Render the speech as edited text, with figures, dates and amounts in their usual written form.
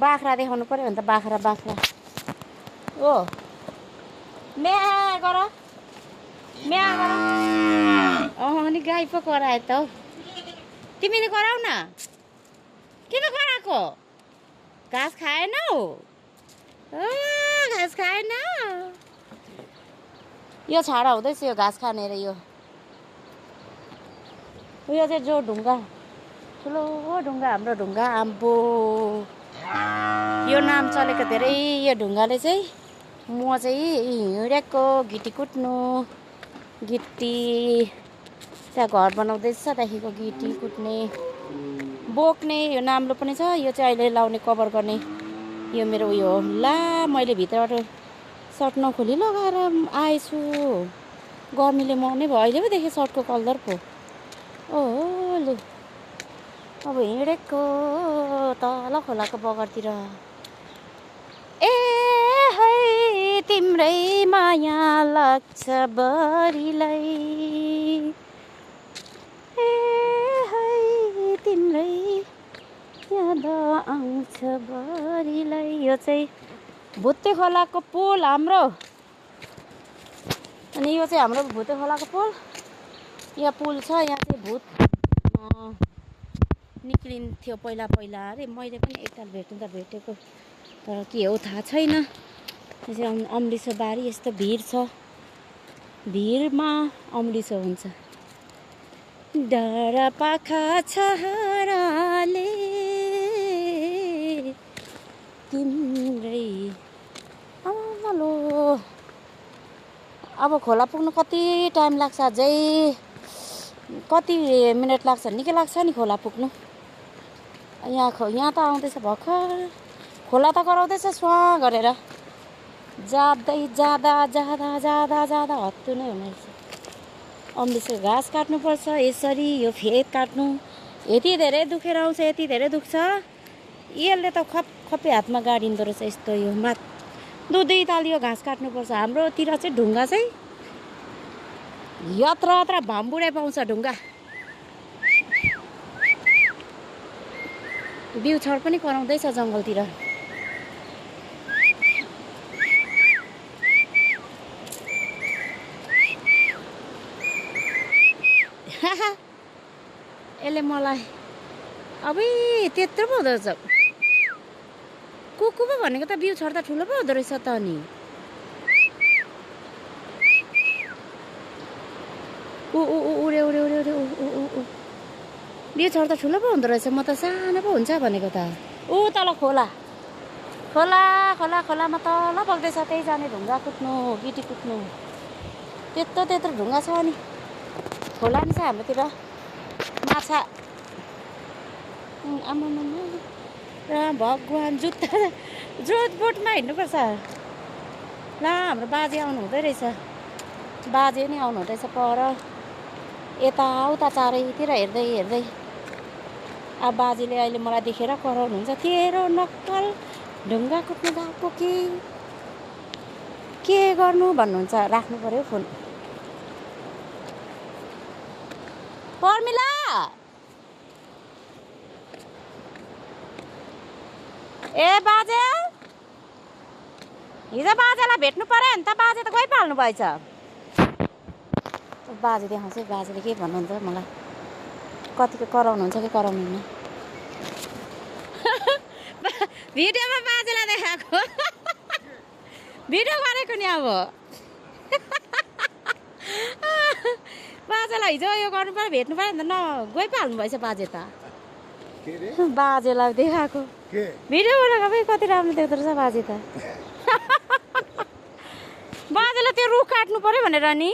बाख्रा देखाउनु पर्यो भने त बाख्रा बाख्रा ओ म्या गर म्या गर अनि गाई पो कराए त हौ तिमीले कराउ न किन कराएको घाँस खाएनौ घाँस खाएन यो छाडा हुँदैछ यो घाँस खानेर यो चाहिँ जो ढुङ्गा ठुलो ढुङ्गा हाम्रो ढुङ्गा आम्बो यो नाम चलेको धेरै यो ढुङ्गाले चाहिँ म चाहिँ हिँडेको गिटी कुट्नु गिटी त्यहाँ घर बनाउँदैछ त्यहाँदेखिको गिटी कुट्ने बोक्ने यो नाम्लो पनि छ यो चाहिँ अहिले लाउने कभर गर्ने यो मेरो उयो हो ला मैले भित्रबाट सर्ट नखोली लगाएर आएछु गर्मीले मर्ने भयो अहिले पो देखेँ सर्टको कलर पो ओहो लु अब हिँडेको तल खोलाको बगरतिर ए है तिम्रै माया लाग्छ बरीलाई ए है तिम्रै याद आउँछ बरीलाई यो चाहिँ भुते खोलाको पुल हाम्रो अनि यो चाहिँ हाम्रो भुते खोलाको पुल यहाँ पुल छ यहाँ चाहिँ भूत निक्लिन्थ्यो पहिला पहिला अरे मैले पनि एकताल भेट्नु त भेटेको तर के हो थाहा छैन त्यसै अम्लिसो बारी यस्तो भिड छ भिडमा अम्लिसो हुन्छ डाँडा पाखा छहराले तिम्रै आलो अब खोला पुग्नु कति टाइम लाग्छ अझै कति मिनट लाग्छ निकै लाग्छ नि खोला पुग्नु यहाँ त आउँदैछ भर्खर खोला त कराउँदैछ स्वा गरेर जाँदै जाँदा जाँदा जाँदा जाँदा हत्तु नै हुने रहेछ अम्लिसो घाँस काट्नुपर्छ यसरी यो फेद काट्नु यति धेरै दुखेर आउँछ यति धेरै दुख्छ यसले त खप्पै हातमा गाडिँदो रहेछ यस्तो यो दुई ताल यो घाँस काट्नुपर्छ हाम्रोतिर चाहिँ ढुङ्गा चाहिँ यत्र यत्र भाम्बुडे पाउँछ ढुङ्गा बिउ छर पनि कराउँदैछ जङ्गलतिर यसले मलाई अबै त्यत्रो पो हुँदो रहेछ कुकु पो भनेको त बिउ छर्दा ठुलो पो हुँदो रहेछ त अनि उडे उडे उडे उडे बिउ छर्दा ठुलो पो हुँदो रहेछ म त सानो पो हुन्छ भनेको त ऊ तल खोला खोला खोला खोलामा तल बग्दैछ त्यही जाने ढुङ्गा कुट्नु गिटी कुट्नु त्यत्रो ढुङ्गा छ अनि खोला नि छ हाम्रोतिर माछा आमामा र भगवान् जुत्ता जोतबोटमा हिँड्नुपर्छ ला हाम्रो बाजे आउनु हुँदै रहेछ बाजे नि आउनु हुँदैछ पर यताउता चारैतिर हेर्दै हेर्दै अब बाजेले अहिले मलाई देखेर कराउनुहुन्छ तेरो नक्कल ढुङ्गा कुट्नु गएको के गर्नु भन्नुहुन्छ राख्नु पर्यो फोन पर्मिला ए बाजे हिजो बाजेलाई भेट्नु पर्यो नि त बाजे त गइहाल्नु भएछ बाजे देखाउँछ बाजेले के भन्नुहुन्छ मलाई कतिको कराउनुहुन्छ कि कराउनुहुन्न भिडियोमा बाजेलाई देखाएको भिडियो गरेको नि अब बाजेलाई हिजो यो गर्नु पर्यो भेट्नु पर्यो नि त गइहाल्नु भएछ बाजे त बाजेलाई देखाएको भिडियो बनाएको पनि कति राम्रो देख्दो रहेछ बाजे त बाजेलाई त्यो रुख काट्नु पर्यो भनेर नि